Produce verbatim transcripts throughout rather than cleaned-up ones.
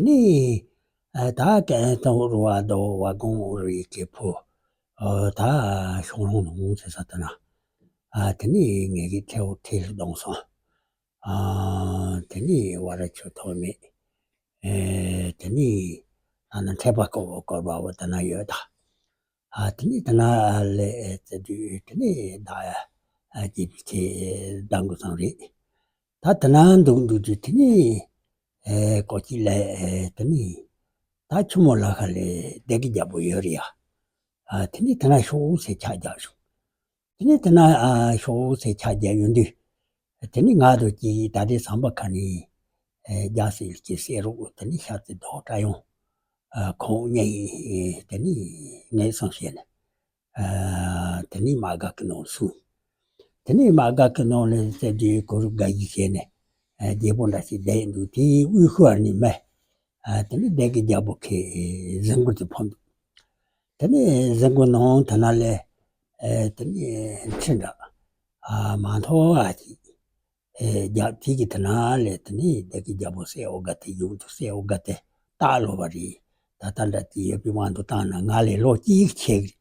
ནི་ཨ་ད་ཀན་ཏོ་རུ་བ་དོ་བ་གོང་རུ་ཡི་གེ་ཕོ་ཨ་ད་ཤོང་རོང་ནོ་ཟེར་ས་ད་ན་ཨ་དེ་ནི་ངེད་ཀྱི་ཐེ་བོ་ཐེ་ལ་གཏོང་སོང་། ཨ་དེ་ནི་བ་ར་ཆུ་ཐོག་མེད། ཨེ་དེ་ནི་ཨ་ན་འཕྲད་པ་ཀོ་བོ་ཀོར་བ་བོ་ད་ན་ཡོད་ད། ཨ་དེ་ནི་ད་ན་ལེ་ཨེ་ཙེ་དུས་དེ་ནི་ད་ཨ་ཀྱི་བི་ཁེ་ད་འགོ་ཚང་རེད། ད་ད་ན་འདུག་འདུག་དུས་དེ་ནི་ཨེ་ཀོ་ཅི་ལེ་ཨེ་དེ་ནི་ད་ཆུ་མོ་ལ་ཁ་ལེ་སྡེ་དགེ་རྒྱལ་པོ་ཡོད་རེད་ཡ། ཨ་དེ་ནི་ད་ན་ཤོག་ཟེར་ཆ་རྒྱག་བྱུང་། དེ་ནས་དེ་ན་ཨ་ཤོག་ཟེར་ཆ་རྒྱག་ཡོང་དུས། དེ་ནས་ང་དང་གཅིག་ད་ལྟའི་ཟམ་པ་ཁ་ནས་ཨེ་རྒྱ་སེ་ལ་སྐྱེས་སེ་རོགས་དེ་ནས་ཤ་ཚི་རྡོ་བཀྲ་ཡོང་། ཨ་ཁོང་གཉིས་དེ་ནས་ངས་སོང་བྱས་ནས་ཨ་དེ་ནས་མ་དགའ་གི་ནང་སོང་། དེ་ནས་མ་དགའ་གི་ནང་ལ་སེ་དུས་གུ་རུ་དགའ་ཡིས་བྱས་ནས་ཨ་རྒྱལ་པོ་འདྲ་ཞིག་བསྡད་འདུག་དེའི་དབུས་ཤུ་བར་ནས་མེ། ཨ་དེ་ནས་སྡེ་དགེ་རྒྱལ་པོ་ཁའི་གཟིམ་གུར་དུ་ཕོབ་འདུག་དེ་ནས་གཟིམ་གུར་ནང་དེ་ན་ལས་ཨ་དེ་ནས་ཁྲི་འདྲ་ཨ་མ་མཐོ་བ་ཅིག་ཨེ་རྒྱབ་དེ་གི་དེ་ན་ལས་དེ་ནས་སྡེ་དགེ་རྒྱལ་པོ་སེ་འོ་ག་དེ་ཡུག་ཏུ་སེ་འོ་ག་དེ་སྟག་ལོ་བ་རེད། ད་ལྟ་འདྲ་དེ་ཡོད་པའི་དབང་དུ་བཏང་ན་ང་ལས་ལོ་གཅིག་ཆེ་གི་རེད།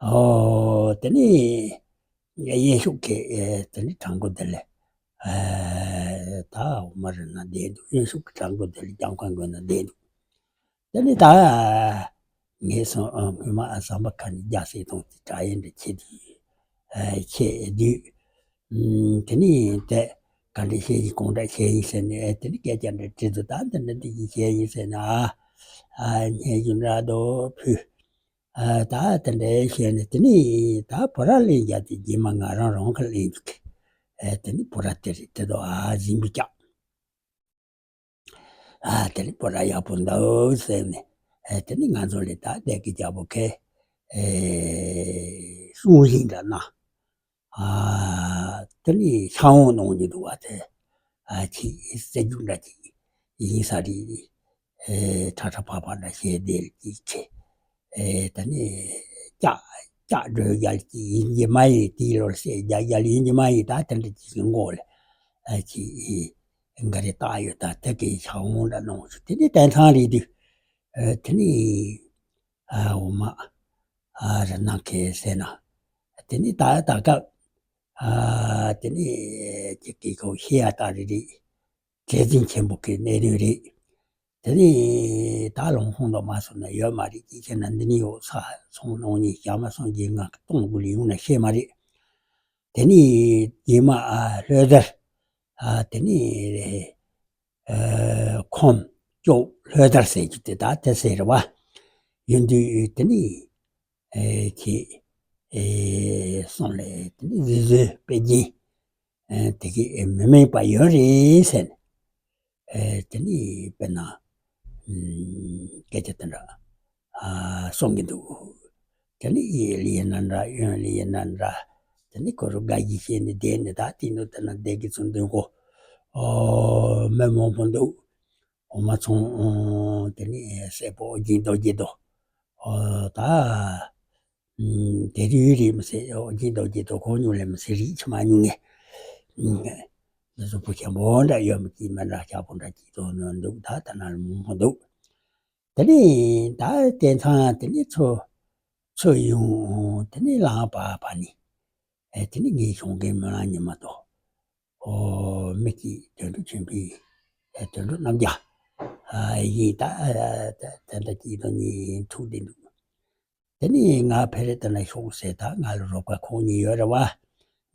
ཨོ། དེ་ནས་གཡས་ཕྱོགས་ཀྱི་ཨེ་དེ་ནས་བྲག་འགོ་དེ་ལ་ཨེ་ད་འོ་མ་རི་ན་བསྡད་འདུག་གཡོན་ཕྱོགས་ཀྱི་བྲག་འགོ་དེ་ལ་ལྕགས་མཁར་འགོ་ན་བསྡད་འདུག་དེ་ནས་ད་ངས་སོང་ཨ་སྔོན་མ་ཨ་ཟམ་པ་ཁ་ནས་རྒྱ་སེ་གཏོང་དེ་དྲ་ཡན་འདྲ་ཆེ་དུས་ཨེ་ཆེ་དུས་ཨུམ་དེ་ནས་དེ་ག་འདྲ་བཤད་ཡིན་གང་འདྲ་བཤད་ཡིན་ཟེར་ནས་ཨེ་དེ་ནས་སྐད་ཆ་འདྲ་དྲིས་འདུག་ད་འདི་འདྲ་འདི་ཡིན་བཤད་ཡིན་ཟེར་ན་ཨ་ཨ་སྙན་ཞུ་འདྲ་དོ་ཕུལ། ཨ་ད་དེ་འདྲའི་བཤད་ནས་དེ་ནི་ད་བུ་ར་ལེན་རྒྱག་དེ་རྗེས་མ་ང་རང་རང་གི་ལེན་འདུག་ཨ་དེ་ནི་བུ་ར་དེ་རེད་དེ་དོ་ཨ་གཟིམ་པའི་ཀྱག་ཨ་དེ་ནི་བུ་ར་ཡག་པོ་འདུག་ཟེར་ནས་ཨ་དེ་ནི་ང་ཚོ་ལས་ད་སྡེ་དགེ་རྒྱལ་པོ་ཁའི་ཨེ་གསུང་བཞིན་འདྲ་ན། ཨ་དེ་ནི་ཤ་འོང་གནང་རྒྱུ་འདུག་བ་དེ་ཨ་ཅིག་རྩེ་རྒྱུ་འདྲ་ཅིག་ཡིན་ས་རེད། ཨེ་ཁྲ་ཁྲ་ཕ་ཕ་འདྲ་བཤད་བསྡད་ཀྱི་ཆེ། ཨེ་ད་ནི་ལྕགས་ལྕགས་སྒྲོལ་རྒྱལ་གྱི་ཡིན་གྱི་མ་ཡིན་དེའི་ལོར་སེ་རྒྱ་རྒྱལ་ཡིན་གྱི་མ་ཡིན་ད་དེ་འདྲ་ཅིག་གི་མགོ་ལ་ཨ་ཅིག་འགའ་རེ་བཏགས་ཡོད་ད་དེ་གའི་ཤ་འོང་འདྲ་གནང་ཞུ་དེ་ནི་དན་ཚང་རེད་དུས་ཨེ་དེ་ནི། ཨ་འོ་མ་ཨ་ར་ནང་ཁའི་སེ་ན། དེ་ནི་ད་ད་སྐབས་ཨ་དེ་ནི་ཅིག་གི་ཁོ་ཤེས་ཡ་ད་རེ་རེད། བྲེལ་ཟིང་ཆེན་པོ་གི་གནད་དོན་རེད། དེ་ནི་ད་ལོང་ཧོང་དུ་མ་སོང་ན་ཡོད་མ་རེད་ཅིག་བྱས་ན་འདི་ནི་ཡོད་ས་སོང་ནང་ནི་བྱ་མ་སོང་རྗེས་ང་གཏོང་དགོས་ལ་ཡོང་ན་ཤེས་མ་རེད། དེ་ནི་རྗེས་མ་ཨ་ལྷོད་དར་ཨ་དེ་ནི། ཨ་ཁོམ་ཅོག་ལྷོད་དར་ཟེར་རྒྱུ་དེ་དག་དེ་ཟེར་བ། ཡིན་དུས་དེ་ནི་ཨེ་ཁྱེད་ཨེ་སོང་ལས་དེ་ནི་བཟོད་བཟོད་དཔེ་རྒྱན་ཨེ་དེ་གི་ཨེ་མི་མེད་པ་ཡོད་རེད་ཟེར་ནས་ཨེ་དེ་ནི་དཔེར་ན་ཨུམ་སྐད་ཆ་དེ་འདྲ་ཨ་གསུང་གི་འདུག་དེ་ནི་གཡས་ལ་ཡིན་ན་འདྲ་གཡོན་ལ་ཡིན་ན་འདྲ། དེ་ནི་ཁོ་རུ་དགའ་ཡིད་ཆེས་ནས་བསྡད་ནས་ད་དེ་ནི་དེ་ན་བསྡད་ཀྱི་ཚུལ་འདུག་གོ་ཨོ་མི་མང་པོ་འདུག་འོ་མ་ཚོང་དེ་ནི་སྲས་པོ་ཨོ་རྒྱན་རྡོ་རྗེ་དོ། ཨོ་ད་དེ་རིགས་རིགས་མི་སྲིད་ཨོ་རྒྱན་རྡོ་རྗེ་དོ་ཁོ་ཉུང་ལས་མི་སྲིད་རིགས་ཆུ་མ་ཉུང་ངེ་མི་གཟུགས་པོ་ཆེན་པོ་འདྲ་ཡོད་མི་གཅིག་མི་འདྲ་ཞག་པོ་འདྲ་གཅིག་དོ་ནོ་འདུག་ད་ད་ན་ལ་མང་པོ་འདུག་དེ་ནི་ད་དེ་ཚང་དེ་ནི་ཚོ་ཚོ་ཡོང་དེ་ནི་ལངས་པ་པ་ནི་ཨེ་དེ་ནི་ངའི་གཞུང་གི་མི་ལངས་ཉི་མ་དོ། ཨོ་མི་གཅིག་དོན་གྲུབ་ཆེན་པོའི་ཨེ་དོན་གྲུབ་རྣམ་རྒྱལ་ཨ་ཡིན་ད་ཨ་ད་ད་ད་གཅིག་དང་གཉིས་ཐུག་བསྡད་འདུག་དེ་ནི་ང་ཕེ་རེ་ད་ན་ཤོག་ཟེར་ད་ང་ལ་རོགས་པ་ཁོང་གཉིས་ཡོད་རེད་བ།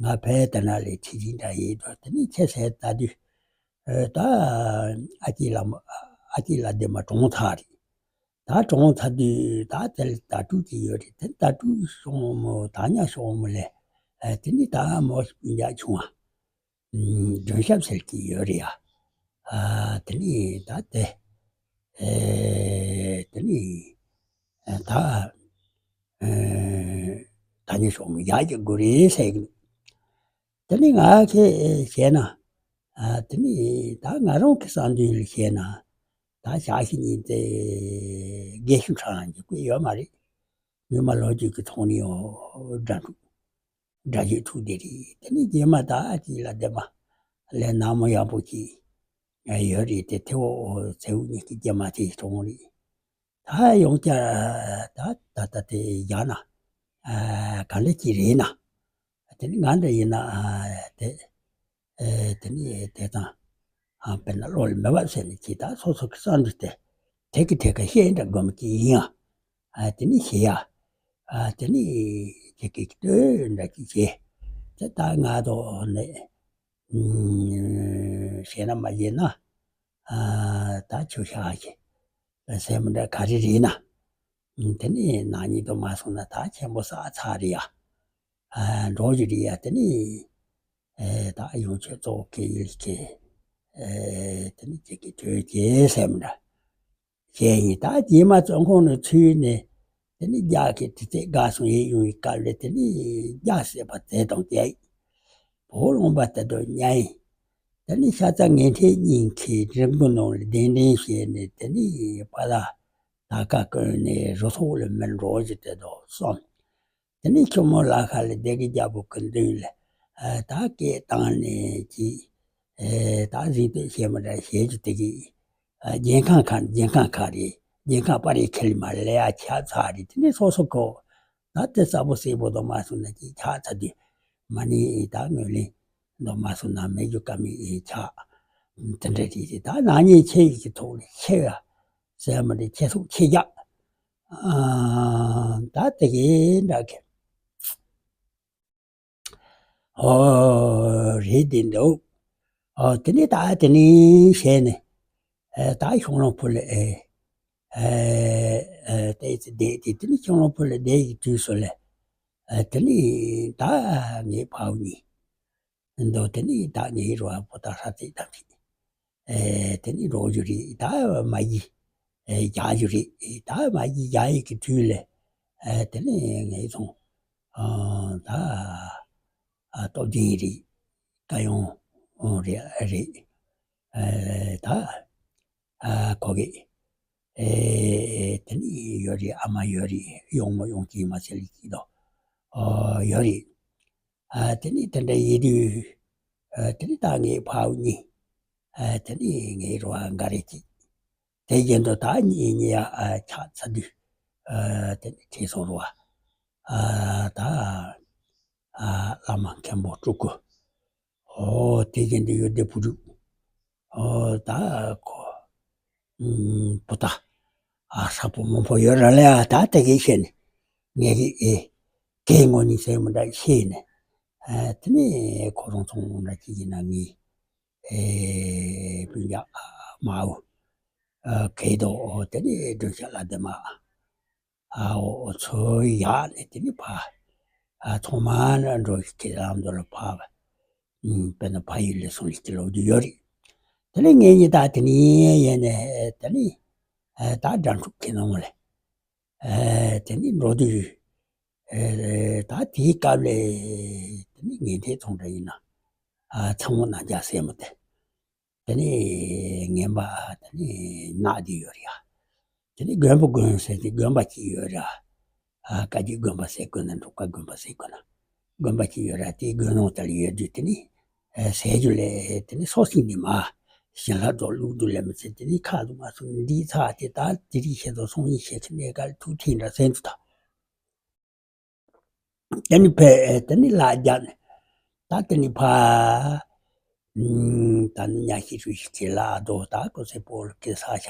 ང་ཕེ་རེ་ད་ན་ལས་ཁྲི་ཁྲི་འདྲ་ཡིན་དོ་དེ་ནི་ཁྱེད་ཟེར་ད་དུས་ཨེ་ད་ཨ་ཅེ་ལ་མ་ཨ་ཅེ་ལ་དེ་མ་གྲོངས་ཚར་རེད། ད་གྲོངས་ཚར་དུས་ད་དེ་ལ་ད་ཕྲུག་ཅིག་ཡོད་རེད་དེ་ད་ཕྲུག་ཤོག་མོ་ད་ཉག་ཤོག་མོ་ལས་ཨེ་དེ་ནི་ད་མོ་སྤུན་ཀྱག་ཆུང་བ། མགྲོན་ཞབས་ཟེར་གྱི་ཡོད་རེད་ཡ། ཨ་དེ་ནི་ད་དེ་ཨེ་དེ་ནི་ཨེ་ད་ཨེ་ད་ཉི་ཤོག་མི་ཡག་གི་དགོས་རེད་ཟེར་གི་འདུག་དེ་ནི་ང་ཁྱེད་བྱས་ན་ཨ་དེ་ནི་ད་ང་རང་གི་བསམ་དོན་ལ་བྱས་ན་ད་ཞག་ཞིག་ཉིན་དེ་རྒས་ཤིང་ཁྲག་ལངས་ཀྱི་དགོས་ཡོད་མ་རེད། ཉི་མ་ལོ་རྒྱུས་ཀྱི་ཐོག་ནས་ཡང་དགྲ་འདུག་དགྲ་བྱེད་ཐུག་དེ་རེད། དེ་ནས་རྗེས་མ་ད་ཅིག་ལ་བདེ་མ་ལས་ནག་མོ་ཡག་པོ་ཅིག་ ཡོད་རེད་དེ། དེ་འོ་ཚེ་འུ་གཉིས་ཀྱི་རྒྱ་མ་དེ་གྲོང་རེད། ད་ཡོང་ཀྱ་ད་ད་ད་དེ་ཡག་ན་ག་འདྲ་ཅིག་རེད་ན། དེ་ནི་ང་འདྲ་ཡིན་ན་དེ་དེ་ནི་དེ་དང་དཔེར་ན་བློ་ལ་མེད་པ་ཟེར་ནས་ཅིག་ད་སོ་སོ་གི་བསམ་འདུག་དེ་དེ་གི་དེ་ག་བཤད་འདྲ་དགོས་མ་ཅིག་ཡིན་ཡང་། དེ་ནི་ཞེས་ཡ། དེ་ནི་དེ་གི་ལྟོས་འདྲ་ཅིག་བྱས། དེ་ད་ང་དོ་ནས་ཞེ་ན་མ་ཡིན་ན། ད་ཆུ་ཤ་ཞིག་སེམས་འདྲ་ག་རེ་རེད་ན། དེ་ནི་ན་ནིང་དུ་མ་སོང་ན་ད་ཆེན་པོ་ས་ཚ་རེད་ཡ། འགྲོ་རྒྱུ་རེད་ཡ། དེ་ནི་ད་ཡོང་ཆོས་གཙོ་བོ་སྐད་ཡིག་གི་དེ་ནི་ཅིག་གི་གྲོས་ཀྱི་སེམས་འདྲ་བྱས་ཡིན། ད་རྗེས་མ་བཙོན་ཁང་ནས་ཚུར་ནས་དེ་ནི་རྒྱ་གི་དུས་ཚོད་འགའ་སོང་ཡས་ཡོང་བའི་སྐབས་ལ་དེ་ནི་རྒྱ་ཟེར་བ་དེ་དང་བཅས་བོ་ལོང་པ་དེ་དང་ཉལ་ཡིན། དེ་ནི་ཤ་ཚ་ངན་འཕྲད་གཉིས་ཀྱིས་འགྲིམ་གུ་ནང་ལ་གདན་འདྲེན་བྱས་ནས་དེ་ནི་པ་ལ་ད་ཀ་ཀུན་ནས་རུ་ཐོག་ལ་མི་འགྲོ་རྒྱུ་དེ་དང་གསུམ། དེ་ནི་ཁྱོད་མོ་ལ་ཁ་ལ་སྡེ་དགེ་རྒྱལ་པོ་ཀུན་འདུས་ལ་ད་སྐད་བཏང་ནས་ཀྱིས་ད་གཟིགས་དུས་བཤད་མི་འདྲ་བཤད་རྒྱུ་དེ་གི་རྒྱལ་ཁང་ཁ་རྒྱལ་ཁང་ཁ་རེད། རྒྱལ་ཁང་པར་རེ་ཁེལ་མ་ལེ་ཡ་ཆགས་ཚར་རེད། དེ་ནི་སོ་སོ་ཁོ་ད་དེ་གསལ་པོ་གསལ་པོ་དུ་མ་སོང་ན་ཅིག་ཆགས་ཚར་དུས་མ་ནི་ད་ངོས་ལེན་དུ་མ་སོང་ན་མེད་རྒྱུ་ཀ་མེད་ཨེ་ཆགས། དེ་འདྲ་རེད། ད་ན་ནིང་ཆེ་ཡི་གི་ཐོག་ལ་ཆེ་ཡ་ཟེར་མི་འདྲ་ཆེ་སོགས་ཆེ་རྒྱ་ད་དེ་གའི་འདྲ་གི་ཨོ་རེད་དེ་འདུག་ཨོ་དེ་ནས་ད་དེ་ནས་བྱས་ནས་ཨེ་ད་ཤོང་ལོང་ཕུ་ལ་ཨེ་ཨེ་ཏེ་ཙི་བསྡད་དེ། དེ་ནས་ཤོང་ལོང་ཕུ་ལ་བསྡད་ཡི་དུས་སུ་ལ་ཨེ་དེ་ནས་ད་ངའི་ཕ་བུ་གཉིས་འདུག་དེ་ནས་ད་ངའི་རོ་བ་པོ་ད་ཧྲ་ཙིག་དང་ཅིག་ཨེ་དེ་ནས་འགྲོ་རྒྱུ་རེད། ད་མ་གཞི་ཨེ་རྒྱག་རྒྱུ་རེད། ད་མ་གཞི་རྒྱག་ཡི་གི་དུས་ལ་ཨེ་དེ་ནས་ངའི་ཚོང་ཨ་ད་ཨ་སྟོབས་ལྡན་རེད། ད་ཡོང་རེད་རེད། ཨེ་ད་ཨ་ཁོ་གི་ཨེ་དེ་ནས་ཡོད་རེད། ཨ་མ་ཡོད་རེད། གཡོག་མོ་ཡོང་གི་མ་ཚད་ལ་སྐྱིད་དོ་ཨོ་ཡོད་རེད། ཨ་དེ་ནས་དེ་འདྲ་ཡིན་དུས་ཨ་དེ་ནས་ད་ངའི་ཕ་བུ་གཉིས་ཨ་དེ་ནས་ངའི་རོ་བ་འགའ་རེ་ཅིག་དེ་བཞིན་དུ་ད་གཉིས་གཉིས་ཨ་ཆགས་ཚར་དུས་ཨ་དེ་ནས་ཁྲིད་སོང་རོ་བ་ཨ་ད་ཨ་བླ་མ་མཁན་པོ་སྤྲུལ་སྐུ་ཨོ་དེ་བཞིན་དུ་ཡོད་དེ་བུ་ཕྲུག་ཨོ་ད་ཁོ་ཨུམ་པོ་ད་ཨ་ཧྲ་པོ་མང་པོ་ཡོད་ར་ལ་ཡ། ད་དེ་གའི་བཤད་ནས་ངས་ཀྱི་ཨེ་གའི་ངོ་ནས་ཟེར་མི་འདྲ་བཤད་ནས་ཨ་དེ་ནས་ཁོ་རང་ཚོ་འདྲ་ཅིག་ཡིན་ན་ངས་ཨེ་སྤུན་ཀྱག་མའོ་ཨ་གའི་དོ་ཨོ་དེ་ནས་སྒྲོལ་ཤ་ལ་དེ་མ་ཨ་ཨོ་ཚོ་ཡག་ནས་དེ་ནས་ཕ་ཨ་ཚང་མ་ན་འགྲོ་ཤི་ཁྱེད་རང་འདོད་ལ་ཕ་བ་དཔེར་ན་ཕ་ཡུལ་ལས་སོང་ཤི་ལོ་རྒྱུ་ཡོད་རེད། དེ་ནས་ངེད་གཉིས་ད་དེ་ནས་ཡིན་ནས་དེ་ནས་ད་དགྲ་འཁྲུག་ཁྱེད་རང་ལས། ཨེ་དེ་ནི་འགྲོ་དུས་ཨེ་ད་དེའི་སྐབས་ལས་དེ་ནི་ངན་ཐད་ཚོང་འདྲ་ཡིན་ན་ཨ་ཚང་མ་ན་རྒྱ་སེ་མོ་དེ་དེ་ནི་ངན་པ་དེ་ནི་ནག་དེ་ཡོད་རེད་ཡ། དེ་ནི་དགོན་པ་དགོན་ཟེར་དེ་དགོན་པ་གཅིག་ཡོད་ར། ཨ་བཀའ་བརྒྱུད་དགོན་པ་ཟེར་དགོན་ན་འབྲུག་པ་དགོན་པ་ཟེར་དགོན་ན་དགོན་པ་གཅིག་ཡོད་ར། དེའི་དགོན་ནང་དེ་ལ་ཡོད་དུས་དེ་ནི་ཨེ་ཟས་རྒྱུ་ལས་དེ་ནི་སོ་སྲིད་ནི་མ་ཞིང་ལྷ་རྫོགས་ལུགས་འདུག་ལས་མི་ཚེ་དེ་ནི་ཁ་ལུ་མ་སོང་འདི་ཚ་དེ་ད་དེ་རིགས་ཤེས་དོ་སོང་ཡིན་ཤེས་ཁི་ནས་ག་ལ་ཐུག་ཐིང་འདྲ་སེམས་དུ་ད་དེ་ནི་ཕེ་དེ་ནི་ལ་རྒྱ་ནི་ད་དེ་ནི་ཕ་ད་ནི་ཉ་ཤི་ཧྲུ་ཤི་ཁི་ལ་དོ་ད་ཀོ་སེ་པོ་ལུ་ཀི་ས་ཤ་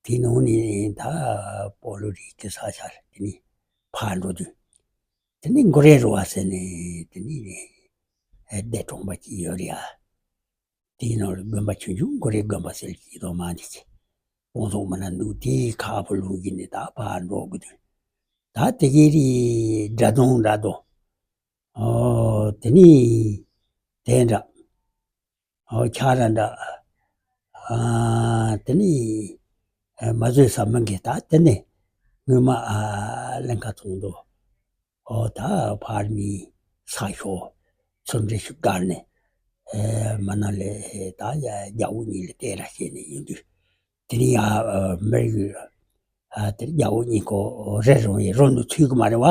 དེ་ནང་ནི་ད་པོ་ལུ་རི་ཀི་ས་ཤ་དེ་ནི་ཕ་འགྲོ་དུས། དེ་ནི་མགོ་རེ་རུ་བ་ཟེར་ནས་དེ་ནི་ཨེ་སྡེ་གྲོང་པ་ཅིག་ཡོད་རེད་ཨ། དེའི་ནང་ལ་དགོན་པ་ཆུང་ཆུང་མགོ་རེ་དགོན་པ་ཟེར་གྱི་དོ་མ་འདི་ཅི་སྤོང་ཚོགས་མ་ན་འདུག་དེའི་ཁ་ཕོ་ལུང་གི་ནི་ད་ཕར་འགྲོ་དགོས་དུས་ད་དེ་གའི་རི་དགྲ་གདོང་འདྲ་དོ་ཨོ་དེ་ནི་དེ་འདྲ། ཨོ་ཁྱ་ར་འདྲ། ཨ་དེ་ནི་ཨ་མ་བཟོད་ས་མི་འགི་ད་དེ་ནི་ངོ་མ་ཨ་ལེན་ཁ་ཚོང་དོ། ཨོ་ད་ཕར་ནི་ས་ཤོ་ཚུར་འདྲེ་ཤུ་དགར་ནས་ཨེ་མ་ན་ལས་ད་ཡ་རྒྱ་བོ་གཉིས་ལ་བལྟས་ར་བྱས་ནས་ཡོང་དུས་དེ་ནི་ཡ་ཨ་མི་རིགས་ཨ་དེ་རྒྱ་བོ་གཉིས་ཁོ་རེ་རུང་ཡི་རོ་ནུ་ཚུད་གི་མ་རེད་བ།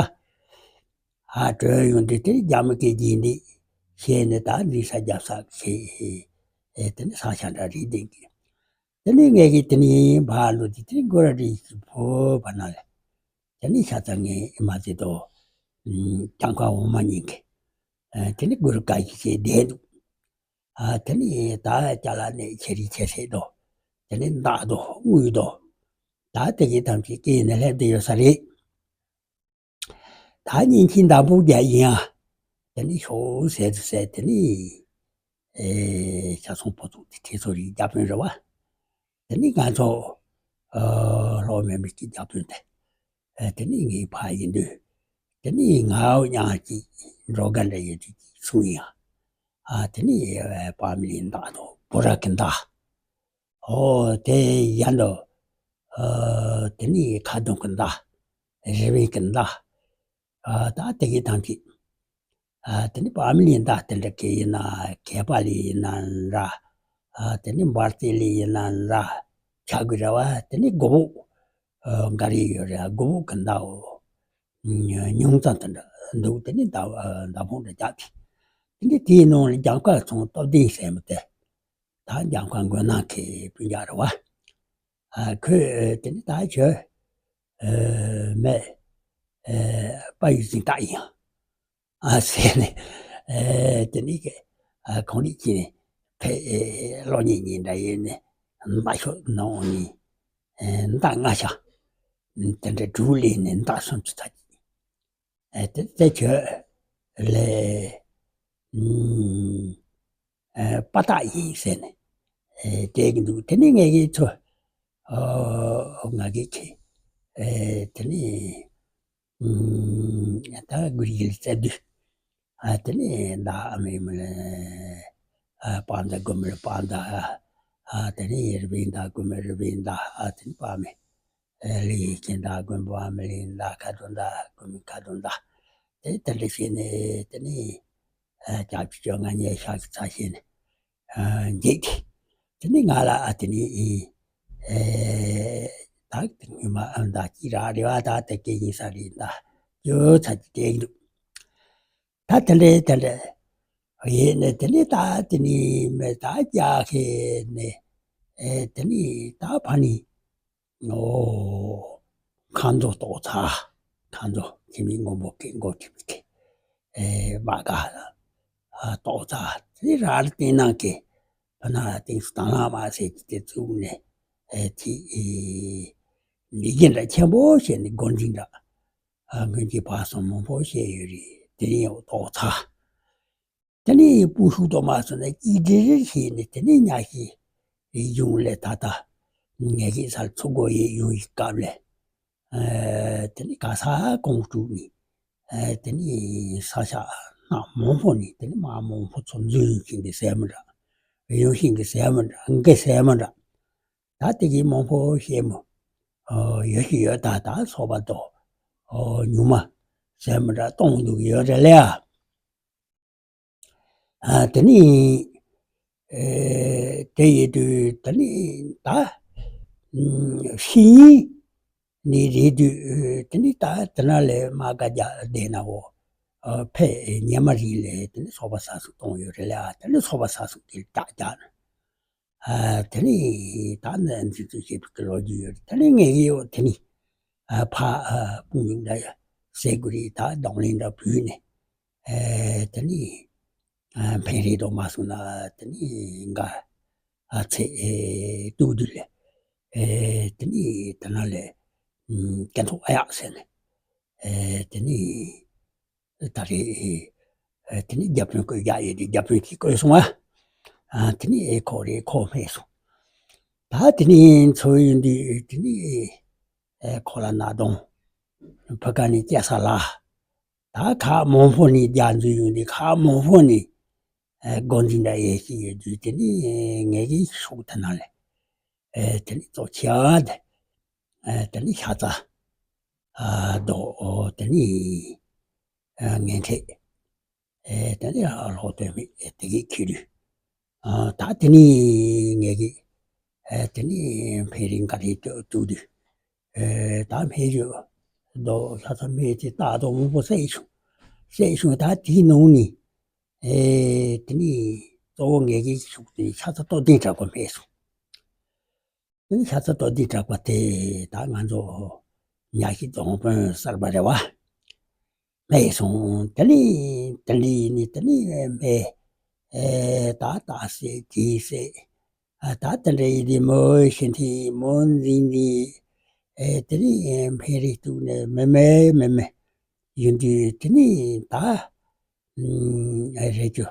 ཧ་གྲོལ་ཡོང་དུས་དེ་རྒྱ་མི་སྐད་ཀྱིས་འདི་བཤད་ནས་ད་འདི་ས་རྒྱབ་ས་ཁེ་ ཨེ་དེ་ནི་ས་ཆ་འདྲ་རེད་བསྡད་ཀྱི། དེ་ནི་ངས་ཀྱི་དེ་ནི་བར་ལོ་དེ་དེ་ནི་སྒོ་ར་རེ་ཞིག་ཕོ་བ་ན་ལ། དེ་ནི་ཤ་ཚ་ངས་ཨེ་མ་ཚེ་དོ། ཀྱང་ཁ་འོ་མ་ཉིན་གི། ཨེ་དེ་ནི་སྒོ་ར་ག་ཞིག་བྱས་བསྡད་འདུག་ཨ་དེ་ནི་ད་ཅ་ལག་ནས་ཆེ་རི་ཆེ་ཆེ་དོ། དེ་ནི་མདའ་དོ་དངུལ་དོ། ད་དེ་གི་ཐམས་ཅད་སྐྱེས་ནས་སླེབས་བསྡད་ཡོད་ས་རེད། ད་ཉིན་གཅིག་མདའ་འབུ་རྒྱག་ཡིན་ཡ། དེ་ནི་ཤོག་ཟེར་དུ་ཟེར་དེ་ནི། ཨེ་ཤ་ཚོང་ཕོ་ཚོགས་དེ་ཁྲིད་ཚོ་རིགས་རྒྱ་དཔོན་རེད་བ། དེ་ནི་ང་ཚོ། ཨ་ལྷོ་མེ་མི་སྐྱིད་རྒྱ་དཔོན་དེ། ཨེ་དེ་ནི་ངའི་ཕ་ཡིན་དུས། དེ་ནི་ང་འོ་ཉག་གཅིག་འགྲོ་ག་འདྲ་ཡོད་དུས་གཅིག་གསུང་ཡ། ཨ་དེ་ནི་ཨེ་པ་མི་ལི་མདའ་དང་བུ་ར་གི་མདའ། ཨོ་དེ་ཡན་དུ། ཨ་དེ་ནི་ཁ་གདོང་གི་མདའ། རི་བོའི་གི་མདའ། ཨ་ད་དེ་གི་ཐང་གི། ཨ་དེ་ནི་པ་མི་ལི་མདའ་དེ་འདྲ་གི་ཡིན་ན་མཁས་པ་ལི་ཡིན་ན་འདྲ། ཨ་དེ་ནི་འབར་རྩེ་ལི་ཡིན་ན་འདྲ། ཆ་གི་ར་བ་དེ་ནི་མགོ་བོ། ཨ་འགའ་རེ་ཡོད་རེད་མགོ་བོ་གི་མདའ་འོ། ཉུང་ཙམ་དེ་འདྲ་འདུག་དེ་ནི་མདའ་ཨ་མདའ་ཕུང་འདྲ་རྒྱག་གི། དེ་ནི་དེའི་ནང་ལ་རྒྱབ་ཁ་ཚོང་སྟོབས་ལྡན་ཟེར་མི་དེ། ད་རྒྱབ་ཁ་མགོ་ནག་གི་སྤུན་ཀྱག་རེད་བ། ཨ་ཁོས་དེ་ནི་ད་ཁྱོད་ཨ་མེད་ཨ་དཔའ་ཡི་འཛིན་སྟངས་ཡིན་ཨ་ཟེར་ནས། ཨ་དེ་ནི་ཨ་ཁོང་རིགས་ཀྱིས་ཕེ་ཨེ་གློག་བརྙན་གཉིས་འདྲ་ཡིན་ནས་མདའ་ཤོག་ནང་ནས་ཨེ་མདའ་ལྔ་ཤ་དེ་འདྲ་དྲུག་ལེན་ནས་མདའ་སུམ་ཅུ་ཚར་གྱི། ཨེ་དེ་དེ་ཁྱོད་ལས་ཨ་པ་ཏག་ཡིན་ཟེར་ནས་ཨེ་བསྡད་ཀྱི་འདུག་དེ་ནི་ངས་ཀྱི་ཚོ་ཨ་ང་གི་ཁྱི་ཨེ་དེ་ནི་ཨུམ་ད་གུ་རི་ཡིལ་རྩེ་དུས་ཨ་དེ་ནི་མདའ་ཨ་མེ་མི་ལ་ཨ་པ་མདའ་དགུ་མི་ལ་པ་མདའ་ཨ་དེ་ནི་རི་བོའི་མདའ་དགུ་མི་རི་བོའི་མདའ་ཨ་དེ་ནི་པ་མེ། ཨེ་ལི་ཡི་ཀྱི་མདའ་དགོན་པ་མི་ལི་མདའ་ཁ་དོན་མདའ་དགོན་མི་ཁ་དོན་མདའ། དེ་དེ་འདྲ་བྱས་ནས་དེ་ནི་ཨ་ལྕགས་ཀྱུ་ཅོ་ང་ཉལ་ཤག་གི་ཚ་བྱས་ནས་ཨ་འགྱིག་གི། དེ་ནི་ང་ལ་ཨ་དེ་ནི་ཨེ་ད་དེ་ངོ་མ་ཨ་མདའ་གཅིག་རག་རེད་བ། ད་དེ་སྐད་ཡིན་ས་རེད། མདའ་ཡོད་ཚ་གི་དེ་འདུག་ད་དེ་འདྲ་དེ་འདྲ་ཡིན་ནས་དེ་ནི་ད་དེ་ནི་མེ་ད་རྒྱག་ཁེ་ནས་ཨེ་དེ་ནི་ད་ཕ་ནི། ཨོ། མཁའ་མཛོ་ཏོག་ཙམ། མཁའ་མཛོ་ཁྱིམ་མི་སྔོན་པོ་སྐད་མགོ་ཁྱིམ་མི་སྐད། ཨེ་མ་ག་ལ། ཨ་ཏོག་ཙམ་དེ་ར་ལ་བསྟན་ནང་གི་ཕ་ན་ལ་སྟེང་སུ་དང་ལ་མ་ཟེར་གྱི་དེ་བཙུགས་ནས་ཨེ་དེ་ཨེ་འདི་གི་འདྲ་ཆེན་པོ་བྱས་ནས་འགོ་འཛིན་འདྲ། ཨ་སྔོན་གྱི་བག་སོང་མང་པོ་བཤད་ཡོད་རེད། དེ་རིང་ཡང་ཏོག་ཙམ། དེ་ནས་སྤུ་ཤུགས་དང་མ་སོང་ན་གཅིག་སྒྲིལ་བྱས་ནས་དེ་ནས་ཉ་ཤི་ཡུང་ལས་ད་ལྟ་ངས་ཀྱི་སར་ཚུགས་དགོས་ཡས་ཡོང་ཡི་སྐབས་ལས། ཨ་དེ་ནས་ག་ས་གོང་དཀྲུག་ནས་ཨ་དེ་ནས་ས་ཆ་སྣ་མང་པོ་ནས་དེ་ནས་མ་མང་པོ་ཚོ་འཛུལ་ཡོང་ཤིང་གི་ཟས་མི་འདྲ། ཡོང་ཤིང་གི་ཟས་མི་འདྲ་འགའི་ཟས་མི་འདྲ། ད་དེ་གི་མང་པོ་བཤད་མོ། ཨོ་ཡོད་ཤི་ཡོད་ད་ད་སོ་པ་དོ། ཨོ་ཉུང་མ་ཟས་མི་འདྲ་གཏོང་འདུག་ཡོད་རེད་ལ་ཡ། ཨ་དེ་ནི་ཨེ་དེ་ཡིན་དུས་དེ་ནི་ད་ཤི་ཡིན་ནི་རེད་དུས་དེ་ནི་ད་དེ་ན་ལས་མ་དགའ་རྒྱ་བསྡད་ན་འོ་ཨ་ཕེ་ཉེ་མ་རིང་ལས་དེ་ནི་སོ་པ་ས་སུ་གཏོང་ཡོད་རེད་ལ་ཡ། དེ་ནི་སོ་པ་ས་སུ་དེ་ལ་ཀྱག་ཀྱག་ན། ཨ་དེ་ནི་ད་ནི་འཛིན་བཟུང་བྱེད་པའི་ལོ་རྒྱུས་ཡོད་རེད། དེ་ནི་ངས་ཡོད་དེ་ནི་ཨ་ཕ་ཨ་སྤུན་ཡུག་འདྲ་ཟས་གུ་རི་ད་གདོང་ལེན་འདྲ་བུད་ནས་ཨ་དེ་ནི་ཨ་འཕན་རེ་དོ་མ་སོང་ན་དེ་ནི་འགའ་ཨ་ཚེ་ཨེ་སྟུག་དུས་ལས་ཨེ་དེ་ནི་དེ་ན་ལས་ཨུམ་སྐད་ཐོག་ཨ་ཡག་ཟེར་ནས་ཨེ་དེ་ནི། ད་རེས་ཨེ་དེ་ནི་རྒྱ་དཔོན་བསྐོས་རྒྱ་ཡོད་དེ་རྒྱ་དཔོན་གྱིས་བསྐོས་སོང་ཨ། ཨ་དེ་ནི་ཨེ་ཁོ་རེ་ཁོ་སྨྲས་སོང་། ད་དེ་ནི་འཚོ་ཡོང་དུས་དེ་ནི་ཨེ་ཁོ་ལ་ན་གདོང་ཕ་ག་ནས་སྐྱེ་ས་ལ། ད་ཁག་མང་པོ་ནས་རྒྱ་འཛུལ་ཡོང་དུས་ཁག་མང་པོ་ནས་ཨེ་འགོ་འཛིན་འདྲ་ཡེ་ཤེས་ཡོད་དུས་དེ་ནི་ངས་ཀྱི་ཤོག་དེ་ན་ལས་ཨེ་དེ་ནི་གཙོ་ཆེ་བ་དེ་ཨེ་དེ་ནི་ཤ་ཚ། ཨ་རྡོ་ཨོ་དེ་ནི་ཨ་ངན་ཁྲེ། ཨེ་དེ་ནི་ཨ་ལྷོ་སྟོད་སྨད་ཨེ་དེ་གི་ཁྱི་རུ། ཨ་ད་དེ་ནི་ངས་ཀྱི་ཨེ་དེ་ནི་འཕན་རིང་ག་རེ་བཏུ་བཏུ་དུས། ཨེ་ད་སྨད་རུ་རྡོ་ཤ་ཚ་སྨད་དེ་ད་རྡོ་མང་པོ་བསད་བྱུང་། བསད་བྱུང་ད་དེའི་ནང་ནི་ཨེ་དེ་ནི་ ལྟོ་བོ་ངེད་ཀྱི་ཤུགས་དེ་ཤ་ཚ་ལྟོ་ལྡན་གྲགས་པ་སྨྲས་སོང་། དེ་ནི་ཤ་ཚ་ལྟོ་ལྡན་གྲགས་པ་དེ་ད་ང་ཚོ་ཉ་ཤིང་རྫོང་དཔོན་གསར་པ་རེད་བ། སྨྲས་སོང་། དེ་ནི་དེ་འདྲ་ཡིན་ནི་དེ་ནི་སྨྲས། ཨེ་ད་ད་སེ་དེ་སེ། ཨ་ད་དེ་འདྲ་ཡིན་དེ་མོ་ཤི་འཐི་མོ་འཛིན་འདི། ཨེ་དེ་ནི་འཕེན་རེ་གཏུག་ནས་མི་མེད་མི་མེད་ཡིན་དུས་དེ་ནི་ད། ཨ་རེ་ཅུ་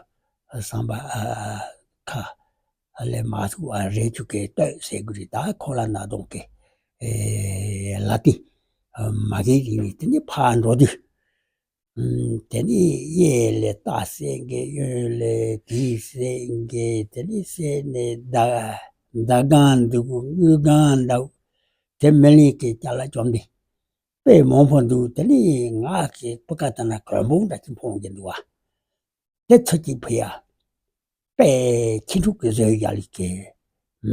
བསམ་པ་ཨ་ཁ་ལས་མ་ཐུག་ཨ་རེ་ཅུ་གེ་ལྟོས་ཟེར་དགོས་རེད། ད་ཁོ་ལ་ན་གདོང་གེ་ཨེ་ལ་ཏི་མ་གེ་རིང་ནི་དེ་ནི་ཕར་འགྲོ་དུས། དེ་ནི་གཡས་ལས་རྟ་བསད་མཁན། གཡོན་ལས་དེ་བསད་མཁན། དེ་ནི་བསད་ནས་ད་ད་གང་འདུག་དངུལ་གང་འདུག་དེ་མི་ལེན་མཁན་ཅ་ལག་བཅོམ་ལྡན་དཔེ་མང་པོ་འདུག་དེ་ནི་ང་གི་སྤུ་ཀ་དེ་ན་གོན་བུ་འདྲ་ཅིག་འཕོང་གི་འདུག་བ། དེ་ཚོ་གཅིག་ཕུལ་ཡ། དཔེ་ཁྱི་ཕྲུག་གི་བཟོས་ཡ་ལི་གི་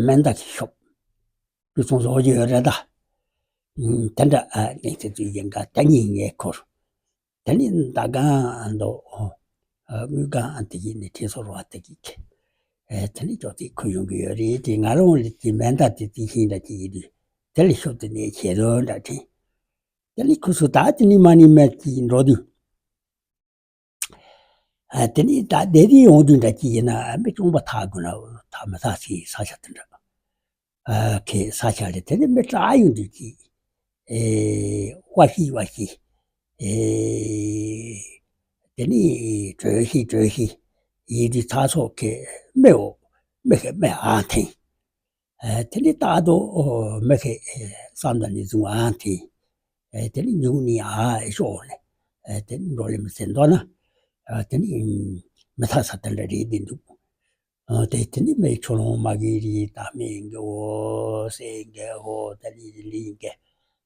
མེ་མདའ་གི་ཤོབ། དུས་ཚོད་བཟོ་རྒྱུ་ཡོད་རེད་ད། དེ་འདྲ་ཨ་ནི་ཚེ་ཚུལ་ཡིན་ག་ད་གཉིས་ངས་འཁོར། དེ་ནི་མདའ་གང་འདུག་དངུལ་གང་དེ་གི་ནི་ཁྲིད་སོ་རོ་བ་དེ་གི་ཁེ། དེ་ནི་ཅོག་ཙེ་ཁུ་ཡོང་གི་ཡོད་རེད་དེ། ང་རང་ལ་དེ་མེ་མདའ་དེ་དེ་ཤིང་འདྲ་ཅིག་ཡིན་དུས། དེ་ལས་ཤོབ་དེ་ནས་ཁྱེད་རང་འདྲ་དྲན། དེ་ནི་ཁུ་སུ་ད་དེ་ནི་མ་ནི་མེད་ཅིག་འགྲོ་དུས། ཨ་དེ་ནི་ད་བསྡད་དེ་ཡོང་དུས་འདྲ་ཅིག་ཡིན་ན་མི་གཅོང་པ་ཐག་དགོས་ན་ཐག་མི་ཐག་སའི་ས་ཆ་དེ་འདྲ། ཨ་ཁེ་ས་ཆ་ལས་དེ་ནི་མི་དྲག་ཡོང་དུས་ཀྱི། ཨེ་བ་ཤི་བ་ཤི། ཨེ་དེ་ནི་བྲོས་ཤི་བྲོས་ཤི་ཡིན་དུས་ཚ་སོགས་ཁེ་མི་འོ་མི་ཁེ་མི་ཨ་འཐེན། ཨེ་དེ་ནི་རྟག་ཏུ་ཨོ་མི་ཁའི་ཨེ་བསམ་དང་ནི་བཟུང་ཨང་དེ། ཨེ་དེ་ནི་ཉུང་ནི་ཨ་ཨེ་ཤོག་ནས། ཨེ་དེ་ནི་འགྲོ་ལེ་མི་ཟེར་མདོག་ན། ཨེ་དེ་ནི་མི་ཐག་ས་དེ་འདྲ་རེད་དེ་འདུག་ཨ་དེ་དེ་ནི་མི་ཆོ་ལོང་མ་གི་རི་ད་མི་གི་ཨོ་སེ་གི་ཨོ་ད་ལི་ལི་གི།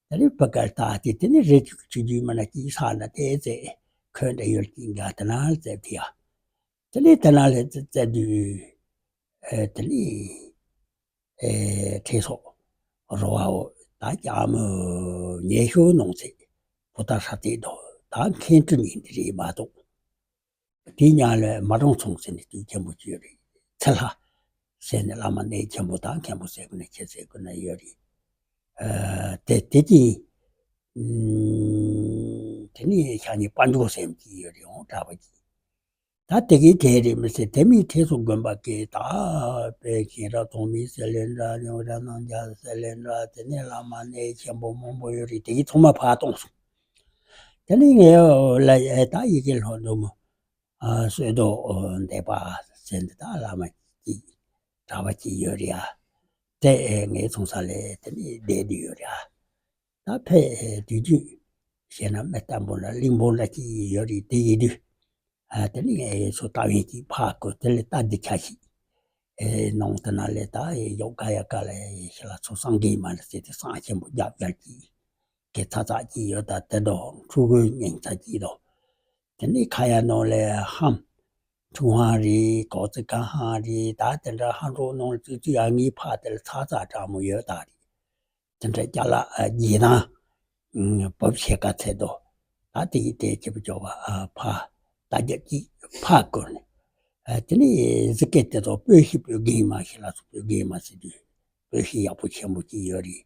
ད་ལི་པ་ཀར་ད་དེ་དེ་ནི་རེ་ཅུ་ཅུ་ཅུ་མ་ན་ཅི་ས་ན་དེ་ཚེ་ཁོན་འདྲ་ཡོད་ཀྱི་འགའ་དེ་ན་ཟེར་དེ་ཡ། དེ་ནི་དེ་ན་ལས་ཙེ་ཙེ་དུས། ཨེ་དེ་ནི་ཨེ་ཁྲེ་སོགས་རོ་བའོ་ད་ཀྱ་མོ་ཉེ་ཤོས་ནོང་ཚེ་པོ་ཏ་ཧྲ་ཏེ་དོ་ད་མཁན་སྤྲུལ་ཉིན་དེ་རེད་མ་གཏོགས། དེ་ཉག་ལས་མ་གྲོང་ཚོང་ཟེར་ནས་དུས་ཆེན་པོ་ཅིག་ཡོད་རེད། ཚེ་ལྷ་ཟེར་ནས་བླ་མ་གནས་ཆེན་པོ་དང་མཁན་པོ་ཟེར་དགོས་ན་ཁྱེད་ཟེར་དགོས་ན་ཡོད་རེད། ཨེ་དེ་དེ་ཀྱི་ཨུམ་དེ་ནི་ཤ་ཉེ་དཔལ་འབྱོར་ཟེར་གྱི་ཡོད་རེད་འོང་གྲྭ་པ་ཅིག་ད་དེ་གའི་གྲས་རེད་མི་སྲིད་དེ་མིན་ཁྲེ་སོགས་དགོན་པ་གི་ད་དཔལ་མཁྱེན་རབ་ཐོགས་མེད་ཟེར་ལེ་འདྲ་ཉོ་ར་ནང་རྒྱ་ཟེར་ལེ་འདྲ་དེ་ནས་བླ་མ་གནས་ཆེན་པོ་མང་པོ་ཡོད་རེད། དེ་གའི་ཚང་མ་ཕར་གཏོང་སོང་། དེ་ནས་ངས་ལ་ད་ཡི་གེ་ལྷོ་འདུག་མོ་གསོལ་ཐོག་འདེབས་པ་ཟེར་འདི་ད་བླ་མ་གཅིག་གྲྭ་པ་གཅིག་ཡོད་རེད་ཨ། དེ་ངའི་ཚོང་ས་ལས་དེ་ནས་བསྡད་དུ་ཡོད་རེད་ཨ། ད་ཕེ་དུས་རྒྱུན་བཤད་ན་མི་བརྟན་པོ་ལ་གླིང་པོ་ལ་ཅི་ཡོད་རེད་དེ་ཡིན་དུས། ཨ་དེ་ནི་ངས་ཚོ་ལྟ་བའི་ཅིག་ཕར་བསྐོར་དེ་ལས་ལྟ་འདི་ཆ་ཞིག་ཨེ་ནང་དེ་ན་ལས་ད་ཡོག་ག་ཡ་ག་ལ་ཤི་ལ་ཚོ་སང་གི་མ་ལ་ཟེར་ཏེ་སང་ཆེན་པོ་རྒྱབ་རྒྱབ་ཀྱི་གེ་ཚ་ཚ་ཅི་ཡོད་ད་དེ་འདྲ་ཕྲུ་གུ་ཉིང་ཚ་ཅི་དོ། དེ་ནི་ཁ་ཡ་ནང་ལས་ཧམ་ཆུང་ཧང་རེད་གོ་ཙི་ག་ཧང་རེད་ད་དེ་འདྲ་ཧང་འགྲོ་ནང་ལ་ཙི་ཙི་ཡ་ངའི་ཕ་དེ་ལ་ཚ་ཚ་དྲག་མོ་ཡོད་ད་རེད། དེ་འདྲ་རྒྱ་ལ་རྗེས་དང་བབ་ཤེས་དཀའ་ཚད་དོ། ད་དེ་ཡི་དེ་སྐྱེ་བ་སྐྱོ་བ་ཨ་ཕ་ད་རྒྱ་ཅིག་ཕ་བསྐོར་ནས། ཨ་དེ་ནས་ཟི་སྐད་དེ་ཚོ་སྤོས་ཤིག་སྤོས་རྒན་མ་ཤི་ལ་སོགས་སྤོས་རྒན་མ་ཟེར་དུས་སྤོས་ཤིག་ཡག་པོ་ཆེན་པོ་ཅིག་ཡོད་རེད།